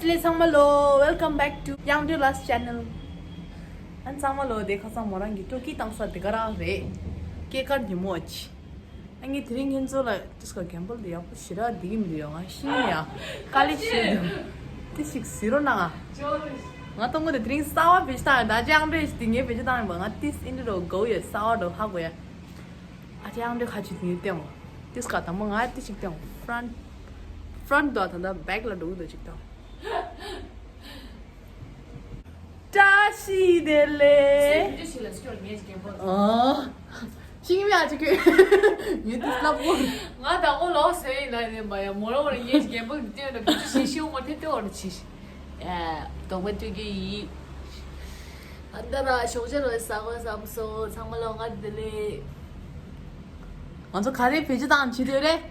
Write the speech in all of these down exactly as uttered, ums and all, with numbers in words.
ལས་ཚང་མ་ལོ། Welcome back to Young Dealers channel. ཨན་ཚང་མ་ལོ། དེ་ཁ་སང་མོ་རང་གི་སྤྲོ་སྐྱིད་བཏང་ས་དེ་ག་རང་རེད། སྐྱེས་སྐར་ཉིན་མོ་ཅི། ཨ་ངས་དེ་རིང་ཁྱེད་ཚོ་ལ་ཏིས་ཀ་གེམ་པལ་དེ་ཡག་པོ་ཞེ་དྲག་བསྡད་ཀྱི་མི་འདུག་ཡ། ང་ཤི་ནི་ཡ། དཀའ་ལས་ཞེ་འདུག་དེ་ཞིག་ཟེར་རོགས་གནང་ང་། ང་གཏོང་གི་དེ་དེ་རིང་གསར་པ་བེད་སྤྱོད་བཏང་ཡོད། ད་ཅང་འདྲེ་ཞིག་དེ་ངས་བེད་སྤྱོད་བཏང་ཡོད་པ། ང་ཏིས་ཨིན་འདྲ་རོ་གོ་ཡོད། གསར་པ་འགྲོ་ཧ་གོ་ཡ། ཨ་ཅང་འདྲེ་ཁ་ཅིག་དེ་ངས་བསྟན་འོ། ཏིས་ཀ་དང་པོ་ང་ཏིས་ཞིག་བསྟན་འོ། ཕྲན་ཕྲན་དོ་ད་ད་བེག་ལ་འགྲོ་གི་འདུག་ཅིག་དང་། བཀྲ་ཤིས་བདེ་ལེགས། སེམས་ཀྱི་ཞིག་ལ་སྐྱོར་ངས་ཀྱི་གེམ་པོ། ཨ། ཤིང་མི་ཨ་ཅིག་གི་ངས་དེ་སླབ་གོ། ང་དང་པོ་ལོག་ཟེར་ཡིན་ལ་ནས་མ་ཡ་མོ་རང་ངས་ཀྱི་གེམ་པོ་གི་སྟོན་ལ་བུ་ཆུ་ཤིང་ཤིང་མོ་དེ་ལྟོས་བར་ཆི་ཤི། ཨ། གདོང་པ་ལྟོས་ཀྱི་ཡིན། ཨ་འདི་ར་ཞོགས་ཇ་རོ་ཟ་གོ་བསམ་སོང་། ཚང་མ་ལོ་ང་བདེ་ལེགས། ང་ཚོ་ག་རེ་བེད་སྤྱོད་བཏང་བྱེད་འདོད་རེད།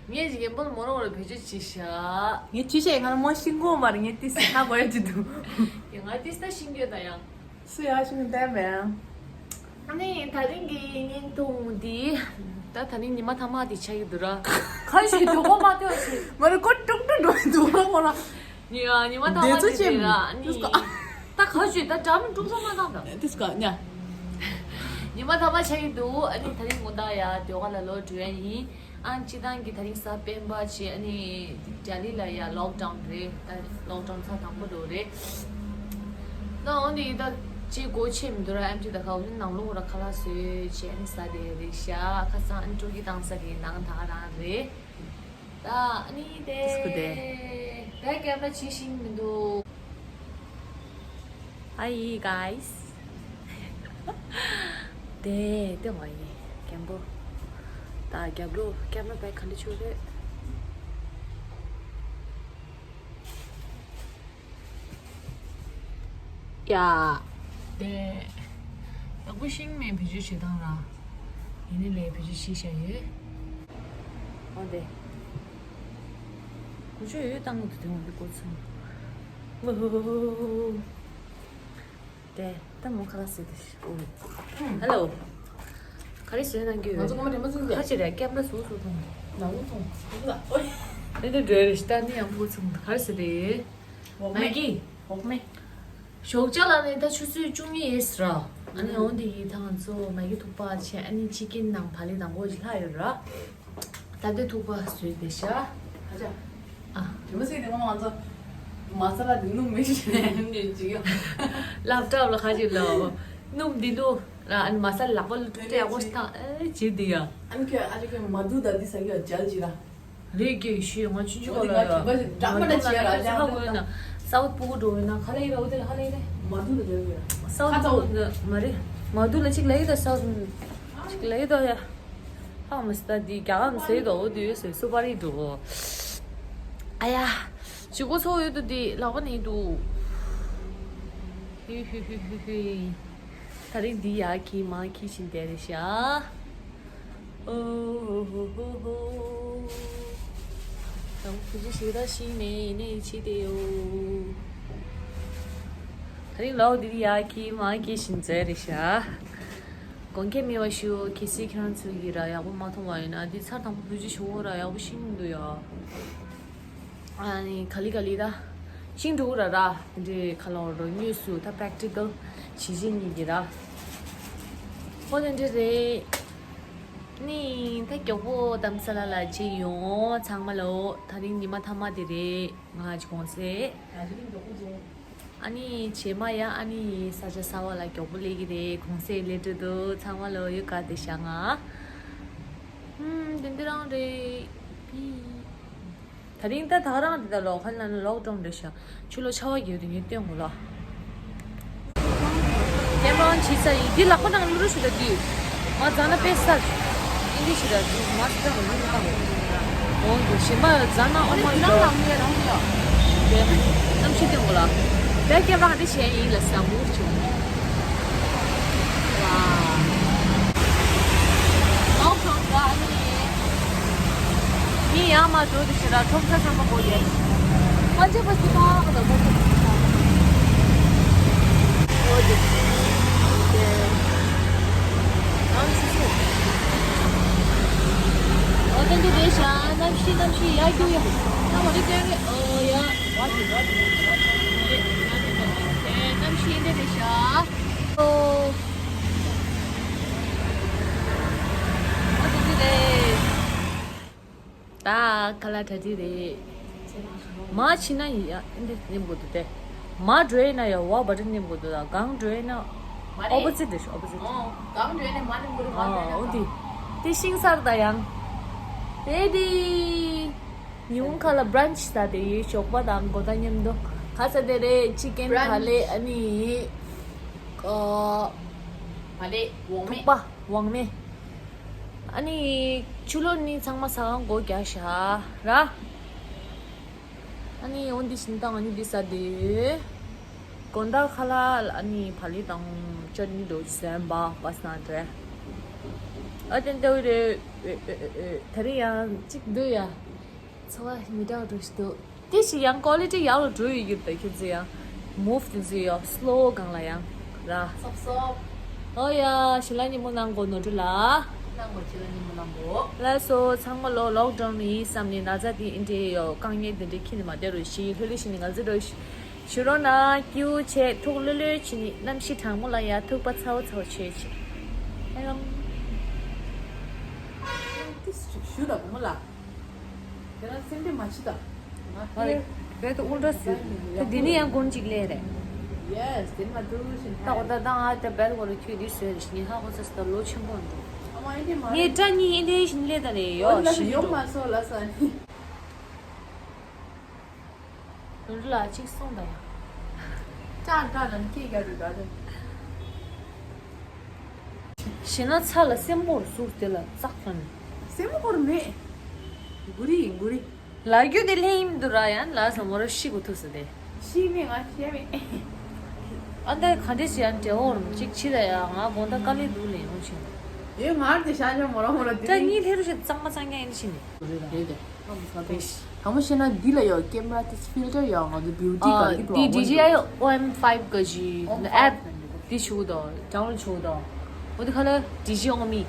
ངས་ཅིག་ཡན་པོ་མོ་རང་ལ་བེད་སྤྱོད་བྱེད་ཤག་ངས་ཅི་བྱས་ང་ལ་མོ་ཤིང་གོང་མར་ངས་ཏིས་ཧ་གོ་ཡ་ཅི་འདུག་ཡ་ང་ཏིས་ད་ཤིང་གྱོད་ད་ཡང་། སུ་ཡ་ཤིང་བསྟན་མེད། ཨ་ནི་ད་རིང་གི་བརྙན་ཐུང་འདི་ད་ད་རིང་ཉི་མ་ཐ་མ་དེ་ཆགས་ཀྱི་འདུག་ར། ག་ཞིག་འགྲོ་གོ་མ་ཐོས་ཤིག་མ་རེད་ཀོ་ཀྲུག་ཀྲུག་འགྲོ་གི་འདུག་ར་ཁོ་ར། ཉི་ཉི་མ་ཐ་མ་དེ་ཚོ་དེ་ཆེ་རེད་ར། ཨ་ནི་ཏིས་ཀ་ད་ག་ཞིག་ད་འདྲ་མི་འགྲོ་ས་མ་བཏང་ད། ཏིས་ཀ་ཉ། ཉི་མ་ཐ་མ་ཆགས་ཀྱི་འདུག་ཨ་ནི་ད་རིང་དགོང་དག་ཡ་ཟློས་གར་ལ་ལོག་འགྲོ་ཡ་ཡིན། ཨ་ནི་སྤྱི་བཏང་གི་ད་རིང་གཟའ་སྤེན་པ་བྱས། ཨ་ནི་ལྡི་ལི་ལ་ཡ་ལོག་ཌའུན་རེད། ད་ལོག་ཌའུན་ཚར་དང་པོ་འགྲོ་རེད། ད་འོ་ནི་ད་ཅི་སྒོ་ཕྱེ་མི་འདུག་ར། ཨེམ་ཆི་ད་ཁ་འོ་ནི་ནང་ལོགས་ར་ཁ་ལག་བཟོས་བྱས། ཨ་ནི་ཟ་དེ་རེད་ཤག་ཁ་སང་ཨ་ནི་སྤྲོ་སྐྱིད་བཏང་ས་གི་ནང་ད་ག་རང་རེད། ད་ཨ་ནི་དེ། ཏིས་ཀ་དེ། ད་ཀེམ་ར་ཇི་ཤིང་མི་འདུག Hi guys. དེ་དེ་ང་ཡིན་ཀེམ་པོ། ད་རྒྱབ་ལོགས་ཀེམ་ར་བེག་ག་འདྲ་ཆུ་རེད། ཡ། དེ། ཡག་པོ་ཤིང་མེད་བེད་སྤྱོད་བྱེད་སྟངས་ར། ཡིན་ནི་ལས་བེད་སྤྱོད་བྱེད་བཞག་ཡོད། འོ་དེ། གུ་ཆོད་ཡོད་བཏང་གི་འདུག་དེ་འོ་དེ་ཀོ་ཚང་། ཧོ་ཧོ་ཧོ་ཧོ། དེ་ད་མོ་ཁ་ལག་ཟེར་དེ་ཤི། ཨོ། ཧེ་ལོ། ག་རེ་བཟོས་གནང་གི་ང་ཡོད། ཚོ་ངོ་མ་དྲན་པ་ཚིག་ག་ལས། ཅི་རེད་ཀེམ་ར་སུ་སུ་མཐོང་། ནང་མོ་མཐོང་། ཨོ་ཡ། ཨོ་ཡ། དེ་འདྲ་འདྲ་རེད་ཤི། ད་ནི་ཡང་ཀོ་ཚང་ག་རེ་ཟེར་དེ། འོག་མའི། མེ་གི། འོག་མའི། ཞོགས་ཇ་ལ་ནི་ད་ཆུ་ཚོད་བཅུ་གཉིས་ཡས་ར། ཨ་ནི་འོ་འདི་ཡི་ཐང་ཚོ་མ་གི་ཐུག་པ་ཆེ། ཨ་ནི་ཅི་ཀིན་ནང་བ་ལི་དང་པོ་ཅི་ལྷག་ཡོད་ར། ད་ལྟའི་ཐུག་པ་བཟོས་བསྡད་ཤག་ཨ་ཅག་ཨ། དེ་མ་ཟད་དེ་མ་ང་ཚོ་མ་ས་ལ་འདི་སྣུམ་མེད་ཞིག་ནས་འདི་ཅི་ཡོད། ལབ་སྟབས་ལ་ཁ་ཅིག་ལ། སྣུམ་འདི་ལོ་ར། ཨ་ནི་མ་ས་ལ་ལག་པ་ལ་ཏུ་ཏྲེ་ཡག་པོ་ཞིག་བཏང་ཨེ་ཅི་འདི་ཡ། ཨ་ནི་ཁྱོད་ཨ་ཅག་ཁྱོད་མ་དུ་ད་འདི་ས་གི་ཡ་ཇལ་ཅི་ར། རེད་ཀྱི་ཞུས། ང་ཆུང་ཆུང་ལ་ཡ། འདྲ་མ་འདྲ་བྱས་ར་ཅག་ཧ་གོ་ཡོད་ན། སའུ་ཐི་སྤུ་གུ་འགྲོ་ཡོད་ན་ག་ལ་ཡིན་ར། འོ་དེ་ལ་ཧ་ལ་ཡིན་རེད། མ་དུ་ལ་འགྲོ་ཡོད་ར། སའུ་ཐི་སྤུ་གུ་འདི་མ་རེད། མ་དུ་ལ་ཅིག་ལ་ཡིན་ད། སའུ་ཐི་ཅིག་ལ་ཡིན་ད་ཡ། ཧ་མ་སི་ད་འདི་རྒྱ་གར་ཟེར་དོ་འོ་དུ་ཡོད་ཟེར་སུ་པར་ཡིན་འགྲོ། ཨ་ཡ། ཞུ་གོ་ཚོ་ཡོད་དུ་འདི་ལག་པ་ནས་འདུག་ཧུ་ཧུ་ཧུ་ཧུ་ཧུ། ད་རིང་འདི་ཡར་འཁྱེར་མར་འཁྱེར་བཞིན་བསྡད་རེད་ཤག་ཨོ་ཧོ་ཧོ་ཧོ་ཧོ། ད་བུ་ཅི་ཞིག་ར་ཤི་མེད་ཡིན་ནའི་ཆི་དེ་ཡོ། ད་རིང་ལོག་འདི་ཡར་འཁྱེར་མར་འཁྱེར་བཞིན་བསྡད་རེད་ཤག་དགོངས་འགལ་མེད་པ་ཞུ། གལ་སྲིད་ཁྱེད་རང་ཚོ་གིས་ར་ཡག་པོ་མ་མཐོང་བ་ཡིན་ན་འདི་ཚར་དང་པོ་བུ་ཅི་ཞུ་བོ་ར་ཡག་པོ་ཤེས་མི་འདུག་ཡ། ཨ་ནི་ག་ལེ་ག་ལེ་ད་ཤིང་འབྲུག་ར་ར་འདི་ཁ་ལོ་རོ་དངོས་སུ་ད་པེག་ཊི་ཀལ་བྱེད་བཞིན་ཡིན་གྱི་ར། ཧོ་དེ་འདྲ་རེད། ནི་ད་མགྱོགས་པོ་དྷ་རམ་ས་ལ་ལ་ཅིག་ཡོང་ཚང་མ་ལོ། ད་རིང་ཉི་མ་མཐའ་མ་དེ་རེད། ང་ཅིག་གོང་ཚེ། ཨ་ནི་བྱེ་མ་ཡ་ཨ་ནི་ས་ཆ་གསར་བ་ལ་མགྱོགས་པོ་སླེབས་ཀྱི་རེད། གོང་ཚེ་སླེབས་འགྲོ་འདུག་ཚང་མ་ལོ་ཡོད་ག་དེ་བཞག་ང་། ཧུམ་དེ་འདི་རང་རེད། པི། ད་རིང་ད་ད་རང་འདི་ད་ལོག་ཁ་ན་ལོག་ཀྲོང་འདྲ་ཤག་ཆུ་ལོ་ཆ་བ་རྒྱས་དུ་ངས་སྟོན་དགོས་ལ། ཀེམ་རོན་བྱེད་ས་ཡིན། འདི་ལག་པ་ནང་བླུག་རོགས་ཞུ་ད་འདི། ང་རྫ་ན་དཔེ་སར། ཨིན་འདི་ཞུ་ད་འདི་མ་སི་ཀྲང་བླུག་བཏང་། འོང་དུ་ཞིམ་པ་རྫ་ན་ཨོ་མ་འདི་རང་ལ་ངས་རང་ཡོད། དེ་གནམ་གཤིས་སྟོན་དགོས་ལ། བས་ཀེམ་ར་འདི་བྱས་ཡིན་ལ་ས་མུར་བྱུང་། ལོག་ཀྲོང་འདྲ་ཨ་ནི། མི་ཡར་མར་འགྲོ་དུས་ཤི་ར་ཁྲོམ་ས་ཚང་མ་སྒོ་རྒྱབ། ཕ་ཆེ་ཕ་ཆེ་ཕ་ཕ་དང་ཕ་ཆེ་ཕ་ཆེ། ཨོ་ཅེ། ཨོ་དེ་འདི་རེད་ཤག་གནམ་གཤིས་གནམ་གཤིས་ཡར་རྒྱུག་ཡ། ཡར་མར་རེ་སྟོན་གི་ཨོ་ཡ། གནམ་གཤིས་འདི་རེད་ཤག་ཨོ། ཨོ་དེ་འདི་རེད། ད་ཁ་ལག་གྲ་སྒྲིག་རེད། མར་ཕྱིན་ན་ཡ་འདི་ནེམ་དགོས་འདུག་སྟེ། མར་འགྲོ་ཡིན་ན་ཡ་ཝ་བ་ཏི་ནེམ་དགོས་འདུག་ད་གང་འགྲོ་ཡིན་ན། མ་རེད། ཨོ་པོ་ཟིཊ་རེད་ཤག་ཨོ་པོ་ཟིཊ། ཨོ། གང་འགྲོ་ཡིན་ན་མར་ནེམ་དགོས་རེད། མར་འགྲོ་ཡིན་ན། ཨོ་འདི། དེ་ཤིང་གསར་ད་ཡང་། དེ་དེ། ཉིན་གུང་ཁ་ལ་བྷ་རན་ཆི་ཟ་དེ་ཡོད། ཞོགས་པ་དང་གོ་ད་མཉམ་དུ། ག་ས་དེ་རེད། ཅི་ཀན། བྷ་རན་ཆི། ག་ལེ། ཨ་ནི། ཨོ། ག་ལེ། ཝང་མེ། ཐུག་པ། ཝང་མེ། ཨ་ནི་ཆུ་ལོག་ནི་ཚང་མ་ཟ་གང་སྒོ་རྒྱག་ཤག་ར། ཨ་ནི་འོ་འདི་བཞིན་དང་ཨ་ནི་འདི་ཟ་དེ། དགོང་དག་ཁ་ལག་ཨ་ནི་བག་ལེབ་དང་ཅོ་ནི་འདྲ་ཟན་པ་པ་སྣ་འདྲ། ཨ་ཏན་ཏན་རེད། ཨེ་ཨེ་ཨེ་ཨེ། དེ་རིང་ཡང་གཅིག་འདུག་ཡ། འཚོ་བ་མི་འདྲ་བ་འགྲོ་ཞིག་འདུག་དེ་ཞིག་ཡང་ཀོ་ལི་ཊི་ཡག་ལ་འགྲོ་ཡི་གི་ད་ཁྱེད་ཚོ་ཡང་མུ་བ་དེ་ཚོ་ཡང་སི་ལོ་སྒང་ལ་ཡང་ར། སོབ་སོབ། ཨོ་ཡ་ཞི་ལ་ཉིན་མོ་གནང་གོ་ནོར་འཁྲུལ་ལ། གནང་གོ་ཞི་ལ་ཉིན་མོ་གནང་གོ་ལགས་སོ་ཚང་མ་ལོ་ལོག་ཌའུན་ཡིན་བསམ་ནས་ན་ཚ་དེ་ཨིན་འདྲེ་ཡོ་དཀའ་ངལ་དེ་འདྲེ་ཁྱི་ནི་མ་བསྡད་རོ་ཞི་ལྷོད་ལྷོད་ཞི་ནི་ང་ཚོ་རོ་ཞི་རོ་ན་ཀྱུ་ཆེ་ཐུག་ལྷོད་ལྷོད་ཞི་ནི་གནམ་གཤིས་གྲང་མོ་ལ་ཡ་ཐུག་པ་ཚ་བོ་ཚ་བོ་ཆོས་ཆེ་ཨེ་རམ། ཞུ་ད་བུ་མོ་ལ། དེ་ན་སེམས་ཁྲལ་མ་བྱེད་ད། ང་ཧ་རེ། ཁེར། བེད་དུ་ཨུལ་ཏྲ་སུ། ད་འདི་ནི་ཡང་གོན་གཅིག་ལས་རེད། Yes དེ་ནི་ང་ཏུ་ཤིན་ད་ཧ། འོ་ད་ད་ང་ད་བེད་གོ་རུ་ཁྱོད་འདི་བཟོས་རེད་ཤི་ངས་ཧ་གོ་ཚ་སི་ད་ལོ་ཆེན་པོ་འགྲོ། ཨ་མ་ཨེ་དེ་མ་ངས་རེད། སྐྲ་གཉིས་ཨེ་འདྲའི་ཤིན་ལས་ད་ནས་ཡོད་ཤི་འགྲོ། ཡོང་མ་སོང་ལ་ས་ནི། ནོར་འཁྲུལ་ལགས་གཅིག་གསུངས་དང་ཡ། ཀྲང་ཀྲང་ལན་སྐད་རྒྱག་དུས་ད་དུ། ཞེ་ན་ཚ་ལ་སེམས་པོར་ཟུག་དེ་ལ་ཙག་ཙམ། སེམས་པོར་མེད། གུ་རི་ཡིན་གུ་རི། ལ་རྒྱུ་དེ་ལྷན་ཡིན་དུ་ར་ཡང་ལ་ས་མོ་ར་ཤི་གུ་ཐུག་ས་དེ། ཤི་མེད་ང་ཤི་མེད། ཨ་འདའི་ག་འདྲས་ཤི་ཡང་འབྲེལ་བ་འོར་གཅིག་ཕྱི་ལ་ཡ་ང་དགོང་ད་དཀའ་ལས་འདུག་ལས་ཡོང་ཕྱིན། ཡོད་ང་དེ་ཤ་ཤ་མོ་ར་མོ་ར་དེ་ད་རིང་། གཉིས་ལྷེ་རུ་ཤི་གཙང་མ་གཙང་རྐྱང་ཡིན་ཕྱིན་ནས། རེད་དེ། དང་པོ་ཤེས་ན་འདི་ལ་ཡོད་ཀེམ་ར་དེ་ཕིལ་ཊར་ཡོད་ང་ཚོ་བིའུ་ཏི་ག་གི་འདུག་འདི་ཌི་ཇེ་ཨའི་ཨོ་ཨེམ་ཕའིབ་ག་ཞིག་ཨོ་ཨེམ་ཕའིབ་ཨེབ་འདི་ཆུ་དོ་ཌའོན་ལོཌ་ཆུ་དོ་འོ་དེ་ཁ་ལ་ཌི་ཇེ་ཨོ་མི་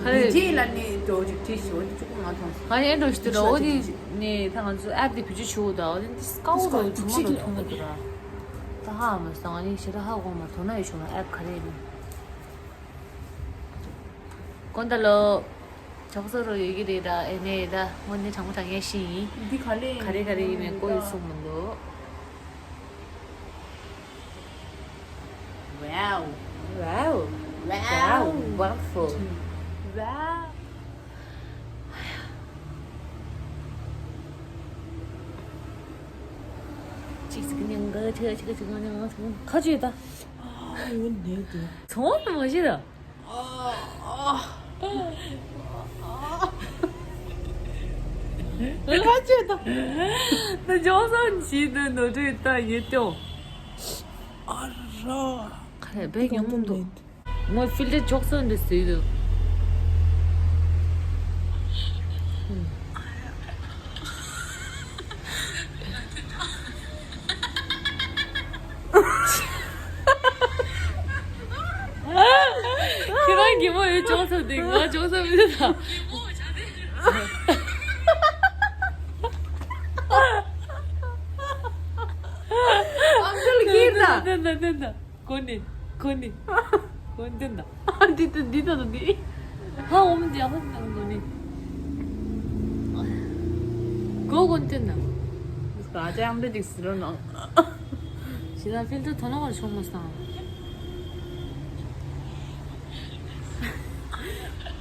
ཁ་ལ་ཌི་ཇེ་ལ་ནི་འགྲོ་ཅིག་ཁྲིད་ཤོག་འདི་ཆུ་ང་ཐོང་སོང་། ཁ་ཡན་འགྲོ་ཞིག་འདུག་འོ་དེ་ནས་ད་ང་ཚོ་ཨེབ་དེ་བི་ཅུ་ཆུ་དོ་འོ་དེ་འདི་སྐའོ་རོ་ཐུང་མ་རོ་ཐུང་མ་འདུག་ར། ད་ཧ་མ་སང་ཨ་ནི་ཞེ་ད་ཧ་གོ་མ་ཐོ་ན་ཡོད་ཆུ་ན་ཨེབ་ག་རེ་ནི། གོང་ད་ལོ། ཅོག་ཙེ་རོ་ཡོད་ཀྱི་རེད་ད་ཨེ་ནས་ད་དངོས་གནས་དྲང་མོ་དྲང་ཡས་ཤིག་ཡིན། འདི་ག་ལེ་ག་རེ་ག་རེ་ཡིན་མིན་ཀོ་ཡི་གསུང་མི་འདུག Wow wow wow wow wonderful wow ཅིག་ཅིག་ཉང་ག་ཆ་ཅིག་ཅིག་ཉང་ཁ་ཅིག་ད་ཨ་ཡོད་ནས་དེ་ཚོང་མ་བྱེད་ད། ཁ་ཆེ་ད། ད་ཇོག་སོང་ཞིག་ཏུ་ནོར་འཁྲུལ་ད་ཡོད་ཏོ། ཨ་ར། ཁ་རེ་བས་ཉོན་མོངས་འདུག་ངོ་ཕིལ་ཏར་ཇོག་སོང་འདི་སུས་འདུག་ཁྱེད་རང་གི་མོ་ཡོད་ཅོག་ཙེ་འདི་ང་ཅོག་ཙེ་མི་འདུག་ད། ཨམ་ཅོག་ལ་ཁྱེར་ད། ད་ད་ད་ད། གོ་ནི། གོ་ནི། གོ་འདི་ན། འདི་ད་འདི་ད་འདི། ཧ་འོམ་འདི་ཧ་འདི་ན་གོ་ནི། གོ་གོ་འདི་ན། ག་ཅི་ཨམ་འདི་ཅིག་ཟེར་ནོ། ཞེ་ད་ཕིལ་ཏར་དོ་ནོ་བར་ཆོག་མ་སང་།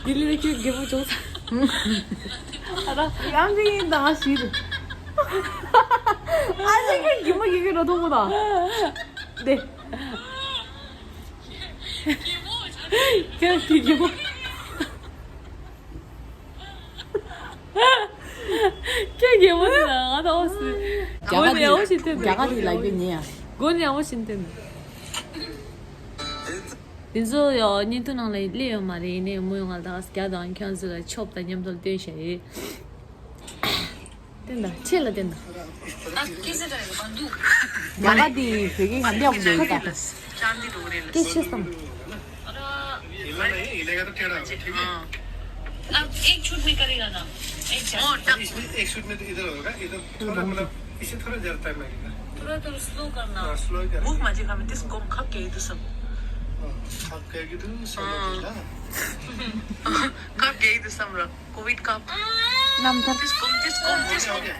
འདི་ལི་ཁྱོད་རྒན་མོ་ཅོག་ས། ཨ་ད། ཨམ་འདི་ཡིན་ད་ང་ཞིག་ཨ་ཅག་གི་རྒན་མོ་ཡི་གེ་རོ་ཐོང་མོ་ད། འདི། ཁྱོད་ཀྱི་རྒྱུ་མ། ཁྱོད་རྒྱུ་མ་ཟེར་ན་ང་ད་ཨོ་སི། རྒྱ་གར་དེ་རྒྱ་གར་དེ་ལ་རྒྱུ་ཉེ་ཡ། མགོ་ནས་ཨོ་ཤིན་ཏེ་ནི། དེ་ཚོ་ཡང་བརྙན་ཐུང་ནང་ལ་སླེབས་ཡོད་མ་རེད། ཡིན་ནའི་མོ་ཡང་ང་ད་རྒྱ་དང་ཁྱོད་ཚོ་ལ་ཆོབ་དང་མཉམ་དུ་སྟོན་བྱ་ཡོད། བསྟན་དང་ཆེ་ལ་བསྟན་དང་། རྒྱ་གར་འདི་བོད་ཀྱི་ག་འདྲ་ཡོང་གི་འདུག་ད། སྐད་ཆེ་སམ། अब एक शूट में करेगा ना, एक शॉट। इसमें एक शूट में तो इधर होगा, इधर थोड़ा, मतलब, इसे थोड़ा ज्यादा टाइम लगेगा। थोड़ा, थोड़ा स्लो करना। हाँ, स्लो ही करेंगे। मुख माझे खामे तिस गोम खप के इधर सब। हाँ, खप के इधर सब। हाँ। खप के इधर सब रहा। कोविड का। नाम था। तिस गोम, तिस गोम, तिस गोम। हो गया।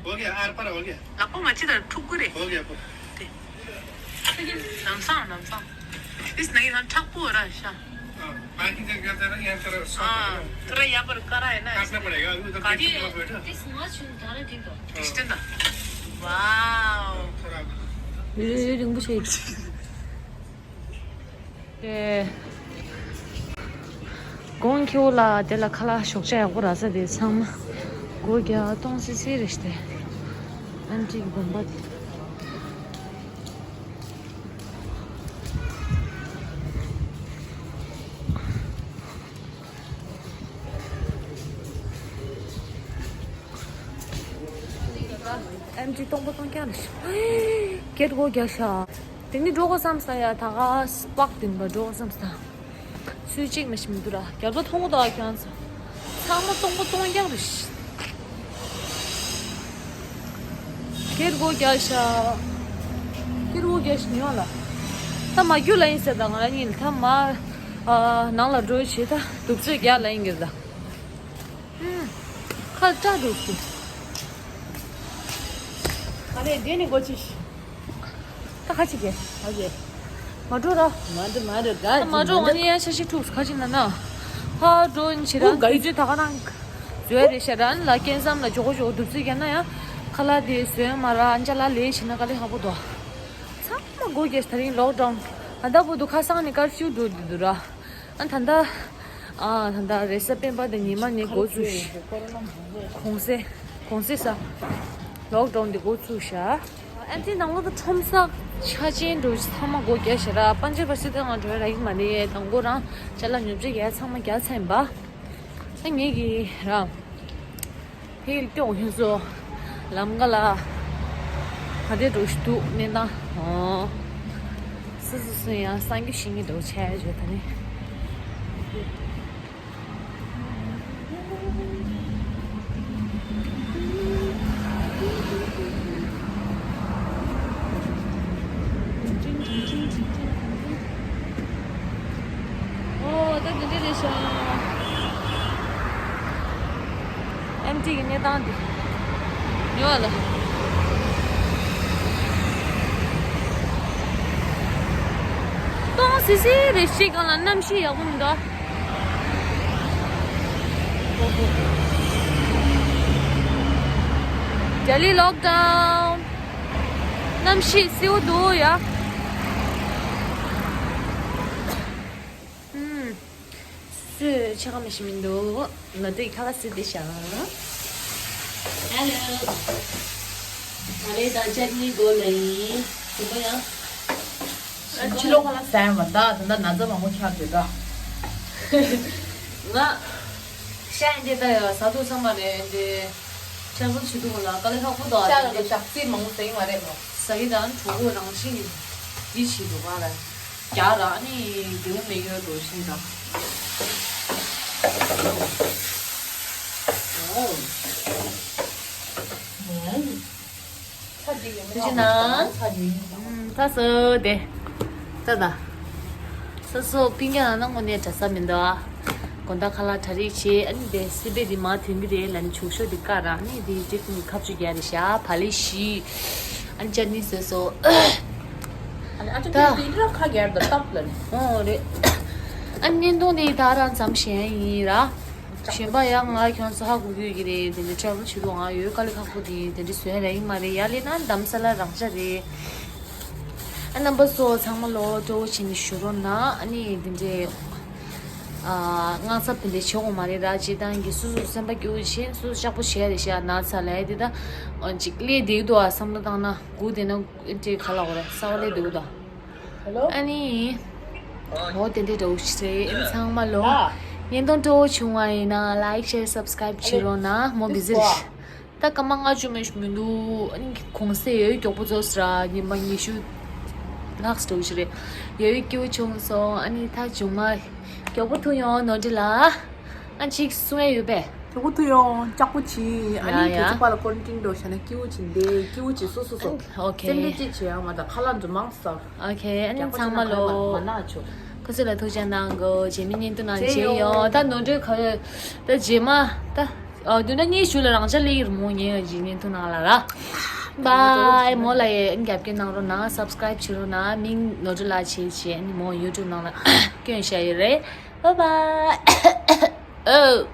हो गया, आर पार हो गया। लापो मची तर ठुकुरे। हो गया पूरा। ते। नमसा, नमसा। इस नहीं ना ठक पूरा शा। हाँ, बाकी जगह जरा यहाँ तरह सॉफ्ट हाँ, है ना। थोड़ा यहाँ पर करा है ना, काटना इसलिए। पड़ेगा, अभी उधर काट पीछे के। थोड़ा बैठा। This much उतारा ठीक है। हाँ। Distance था। Wow। थोड़ा। ये, ये रिंग से। དེ། གོང་ཁྱེའུ་ལ་དེ་ལ་ཁ་ལག་ཞོགས་ཇ་ཡག་པོ་རག་ས་དེ་ཚང་མ་སྒོ་རྒྱག་གཏོང་སི་སི་རེད་ཤག་དེ། ཨན་ཊི་གི་དགོན་པ་དེ། ཨན་ཊི་སྟོང་པ་སྟོང་རྐྱང་རེད་ཤག་སྒེར་སྒོ་རྒྱག་ཤག་དེ་ནི་འགྲོ་དགོས་བསམ་སོང་ཡ། ད་ག་སྤག་དེ་འབའ་འགྲོ་དགོས་བསམ་སོང་། སུའི་གཅིག་མ་ཤི་མི་འདུག་ར། རྒྱབ་ལོ་མཐོང་གོ་ད་ཁྱོད་ཚོ། ཚང་མ་སྟོང་པ་སྟོང་རྐྱང་རེད་ཤག་སྒེར་སྒོ་རྒྱག་ཤག་སྒེར་སྒོ་རྒྱག་ཤག་ཉོ་ལ། ད་མ་རྒྱུ་ལ་ཡིན་ཟེར། ད་ང་རང་གཉིས་ལ་ད་མ། ཨ། ནང་ལ་འགྲོ་བྱེད་ད་དུབ་ཚོད་རྒྱག་ལ་ཡིན་གྱི་ར། ཁ་བཀྲ་འགྲོ་སི། ཨ་ལེ་དེ་ནི་སྒོ་ཕྱེ་ཤི། ད་ཁ་ཅིག་གེ། ཨ་ཡེ། མ་འགྲོ་ར། མ་འགྲོ་མ་འགྲོ་ག་ད་མ་འགྲོ། ང་ནི་ཡང་ཤ་ཤི་ཐུག་ཁ་ཅིག་ན་ན། ཧ་འགྲོ་ཡིན་ཕྱི་ར། ཨུ་ག་དུས་ཚོད་ད་ག་ནང་། བཟོས་རེད་ཤ་ར་ལ་སྐྱེན་ཟམ་ལ་ཇོ་གོ་ཇོ་གོ་དུབ་ཚོད་རྒྱག་ན་ཡང་། ཁ་ལག་དེ་བཟོས་མ་ར་ཨན་ཅ་ལ་ལས་བྱེད་ན་དཀའ་ལས་ཁག་པོ་འདུག་ཚང་མ་སྒོ་རྒྱག་ཤག་ད་རིང་ལོག་ཌའུན། ཨ་ད་བུ་དུ་ཁ་སང་ནས་ཀར་ཕིའུ་འགྲོ་དུས་འདུག་ར། ཨ་ད་ད། ཨ་ད་ད་རེས་གཟའ་སྤེན་པ་དང་ཉི་མ་ནས་འགོ་བཙུགས་ཤག་གུང་སེང་། གུང་སེང་ས། ལོག་ཌའུན་དེ་འགོ་བཙུགས་ཤག་ཨ་ནི་ནང་ལོགས་ད་ཁྲོམ་ས་ཆ་ཆེན་འགྲོ་ཚང་མ་སྒོ་རྒྱག་ཤག་ར། པན་ཇར་བ་སི་ཏི་ང་འགྲོ་ཡ་རག་གི་མ་རེད། དང་པོ་རང་ཅ་ལག་ཉོ་ཆ་ཡ་ཚང་མ་རྒྱག་ཚར་ཡིན་པ། ད་ངེད་ཀྱི་རང་། ཧེ་ལ་སྐྱོང་ཁྱོད་ཚོ་ལམ་ཁ་ལ་ག་དེ་འགྲོ་ཞིག་འདུག་གནས་སྟངས། ཨོ། སོ་སོ་སོ་ཡང་སང་རྒྱུ་ཤེས་ཀྱི་འགྲོ་ཆ་ཡ་བརྗོད་ད་ནི། ཨོ་ད་འདི་འདྲ་རེད་ཤག་ཨེམ་ཊི་གི་གནས་སྟངས་འདི། ཉོ་བ་ལ། སྟོང་སི་སི་རེད་ཤག་སྒང་ལ་གནམ་གཤིས་ཡག་པོ་མི་འདུག་ལྡི་ལི་ལོག་ཌའུན། གནམ་གཤིས་བསིལ་པོ་འདུག་ཡ། ཨུམ། སུས་ཕྱེད་ཀ་མི་ཤེས་མི་འདུག་ང་ཚོའི་ཁ་ཁ་སི་དེ་ཤ། ཧེ་ལོ། ང་རེ་དང་ཅ་ནི་སྒོ་ལ་ཡིན། དེ་མོ་ཡང་། ཕྱི་ལོགས་ཁ་ལག་ཟ་ཡ་མ་ད་ད་ལྟ་ན་ཚ་མང་པོ་ཆགས་བསྡད་འདྲ། ང་། ཤ་ཡིན་དེ་ད་ཡ་ཟ་ཐུབ་ས་མ་རེད་དེ། ཆར་པ་ཆུ་ཐུག་ལ་དཀའ་ལས་ཁག་པོ་འདུག་ཤ་ལ་ཞག་རྩིས་མང་པོ་ཟ་གི་མ་རེད་མོ། ཟ་གི་དང་གྲོད་ཁོག་རང་བཞིན་གྱིས་འདི་བྱེད་འདུག་ག་ལ། རྒྱག་ར་ནི་རྒྱུ་མེད་ཡོད་འགྲོ་ཤིང་དང་། ཨོ། ཚ་གཅིག་ཡོད་མེད་ཚ་གཅིག་ན། ཚ་གཅིག་ཡིན། ཚ་སོ་དེ། ཚ་ད། སོ་སོ་པིང་ཀྱང་ན་དངོས་གནས་གྲྭ་ས་མི་འདུག་ཨ། དགོང་དག་ཁ་ལག་གྲ་སྒྲིག་བྱས། ཨ་ནི་དེ་སི་པེ་དེ་མ་ཐོན་གི་རེད་ལ་ནི་ཆུ་ཤོག་དེ་བཀག་ར་ནི་དེ་ཅིག་ནི་ཁ་བཅུ་བརྒྱ་རེད་ཤག་བ་ལི་བཞི། ཨ་ནི་ཅ་ནི་བཟོས་སོ། ཨ་ནི་ཨ་ཅག་ད། དེ་འདྲ་ཁ་རྒྱར་དུ་སྟབས་ལ་ནི། ཨོ་རེད། ཨ་ནི་བརྙན་ཐུང་དེ་ད་རང་ཙམ་བཞེངས་ཡིན་ར། གཞན་པ་ཡང་ང་ཁྱོད་ཚོ་ཧ་གོ་གི་ཡོད་ཀྱི་རེད། དེ་འདྲ་ཊེ་རེ་བལ་བྱེད་དུས་ང་ཡོད་དཀའ་ལས་ཁག་པོ་དེ་དེ་འདྲ་བཟོས་ར་ཡིན་མ་རེད། ཡ་ལས་ན་འདམ་ས་ལ་རང་ཅག་རེད། ཨ་རྣམ་པ་ཚོ་ཚང་མ་ལོ་སྤྲོ་བོ་བྱས་ནས་བཞུགས་རོགས་གནང་། ཨ་ནི་དེ་འདྲའི་ཨ་དངངས་འཚབ་དེ་འདྲའི་བྱེད་དགོས་མ་རེད་ར། སྤྱིར་བཏང་གི་སོ་སོ་སེམས་པ་སྐྱིད་པོ་བྱས། སོ་སོ་ལྕགས་པོ་བྱས་རེད་ཤག་ན་ཚ་ལ་དེ་ད་ཨ་ཅིག་སླེབས་བསྡད་ཀྱི་འདུག་ཨ། བསམ་བློ་བཏང་ན་སྒུག་བསྡད་ན་ཨེ་འདྲའི་ག་ལ་འོ་ར་གསར་པ་སླེབས་བསྡད་ཀྱི་འདུག་ཨ་ནི། འོ་དེ་འདྲའི་འདྲ་བོ་ཞིག་རེད། ཨ་ནི་ཚང་མ་ལོ་བརྙན་ཐུང་སྤྲོ་བོ་བྱུང་བ་ཡིན་ན་ལའིག་ཤེར་སབ་སི་ཀ་རའིབ་བྱེད་རོགས་གནང་། མོ་བི་ཟི་རེད། ད་སྐར་མ་ལྔ་བཅུ་མི་མི་འདུག་ཨ་ནི་གུང་སེང་ཡོད་མགྱོགས་པོ་རྫོགས་སོང་ར། ཉི་མ་ཉི་ཤུ་ལྷག་འགྲོ་གི་རེད། ཡོད་སྐྱིད་པོ་བྱུང་སོང་། ཨ་ནི་ད་མཇུག་མ་མགྱོགས་པོ་ཐུག་ཡོང་། ནོར་འཁྲུལ་ལ། ཨ་ཅིག་གསུང་ཡ་ཡོད་པས། དེ་གུ་ཐུ་ཡོང་ལྕགས་པོ་ཆི། ཨ་ནི་ཡ་ཡ། དེ་ཚོ་པ་ལ་ཀོན་ཊེན་ཌོ་ཤ་ན་ཀིའུ་ཆི་འདེ་ཀིའུ་ཆི་སོ་སོ་སོ། ཨོ་ཁེ། སེམས་ཁྲལ་ཅི་བྱེད་ཡ་མ་ད་ཁ་ལ་འཛུ་མང་སོ། ཨོ་ཁེ། ཨ་ནི་ཚང་མ་ལོ། མ་ན་ཆོ། ཁོ་ཚོ་ལ་ཐུགས་རྗེ་གནང་གོ་རྗེས་མི་བརྙན་ཐུང་ནང་མཇལ་ཡོང་། ད་ནོར་འཁྲུལ་ག་ད་རྗེས་མ་ད་ཨ་དུས་ན་གཉིས་ཞུ་ལ་རང་ཅག་ལེགས་ར་མོ་ཉེ་རྗེས་བརྙན་ཐུང་ནང་ལ་ར། བཱའི། མོ་ལ་ཡེ་ཨ་ནི་རྒྱབ་སྐྱོར་གནང་རོགས་གནང་། སབ་སི་ཀ་རའིབ་བྱེད་རོགས་གནང་། མིང་ནོར་འཁྲུལ་ལགས་བྱེད་བྱེད། ཨ་ནི་མོ་ཡུ་ཊུབ་ནང་ལ་སྐྱོན་བཞག་ཡོད་རེད། བཱའི་བཱའི། ཨོ།